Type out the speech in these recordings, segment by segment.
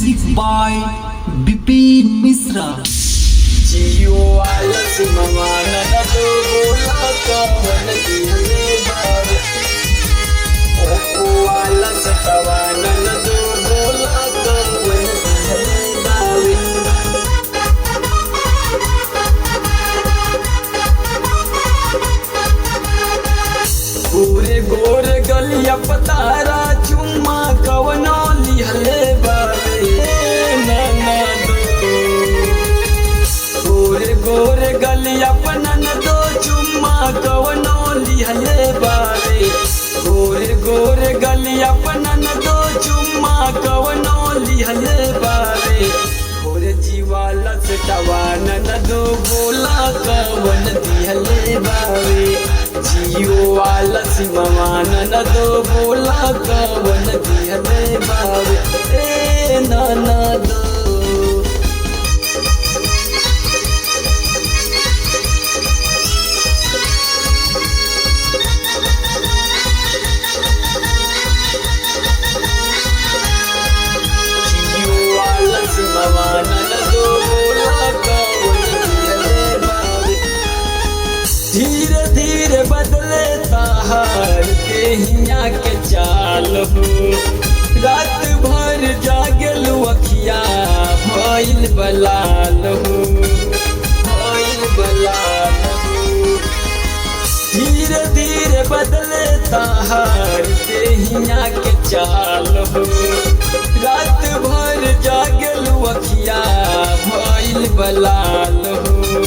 Music by Bipin Mishra. Jio आलस मवाना न दो बोला कवन दिहले बावे। ओप्पो आलस तवाना न दो बोला कवन दिहले बावे। गोरे गोरे गलिया पतारा चुम्मा कवनो लिहले बावे। ना दो गोरे गोरे गलिया पनन दो चुम्मा कवनो लिहले बावे। गोरे गोरे गलिया पनन दो चुम्मा कवनो लिहले बावे। गोरे जीवाला से टवानन दो बोला कवन दिहले बावे। जियो वाला सिमवानन दो बोला कवन दिहले बावे। ए नाना दो। धीरे धीरे बदले ताहार देहिया के चाल हो। रात भर जागल अखिया भइल बलाल हो, भइल बलाल हो। धीरे धीरे बदले ताहार देहिया के चाल हो। रात भर जागल अखिया भइल बलाल हो।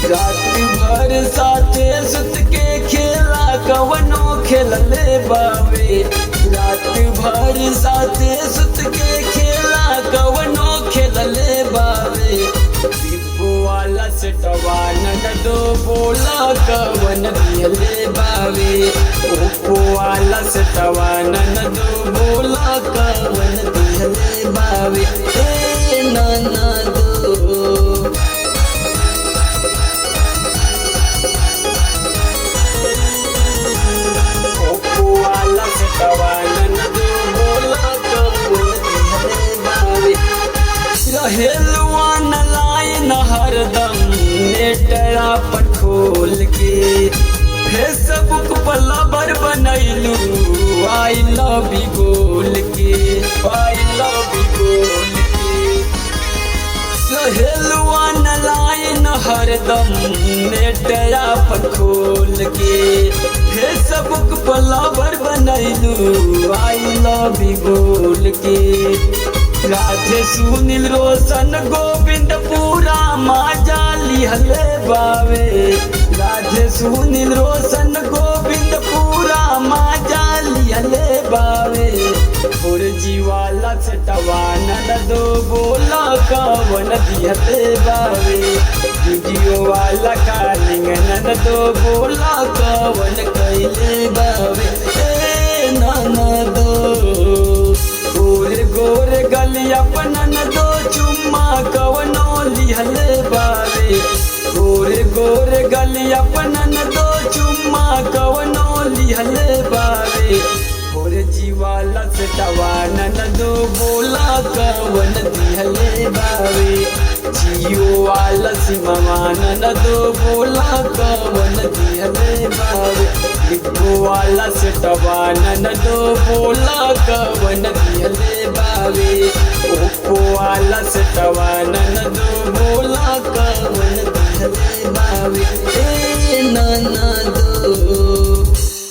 रात भर साथे सुत के खेला कवनो खेलले बावे। रात भर साथे सुत के खेला कवनो खेलले बावे। दीपो वाला सेटवानन दो बोला कवन दिहले बावे। ओप्पो वाला सेटवानन दो बोला कवन दिहले बावे। ए नाना दो। रहेलुआन लाइन हरदम नेटरा पर खोल के। फेसबुक पर लवर बनैलू I love you बोल के, I love you बोल के। रहेलुआन लाइन हरदम नेटरा पर खोल के। फेसबुक पर लवर बनैलू I love you बोल के। राधे सुनील रोशन गोविंद पूरा माजा लिहले बावे। राधे सुनील रोशन गोविंद पूरा माजा लिहले बावे। और जीवाला सटवानन दो बोला कवन दिहले बावे। वीडियो वाला कालिंग नन दो बोला कवन कैले बावे। ए नाना दो। गोरे गोरे गलिया पनन दो चुम्मा कवनो लिहले बावे। गोरे गोरे गलिया पनन दो चुम्मा कवनो लिहले बावे। गोरे जीवाला से टवानन दो बोला कवन दिहले बावे। जियो वाला सिमवानन दो बोला कवन दिहले बावे। डिब्बो वाला से टवानन दो बोला कवन दिहले बावे। ओप्पो वाला से टवानन दो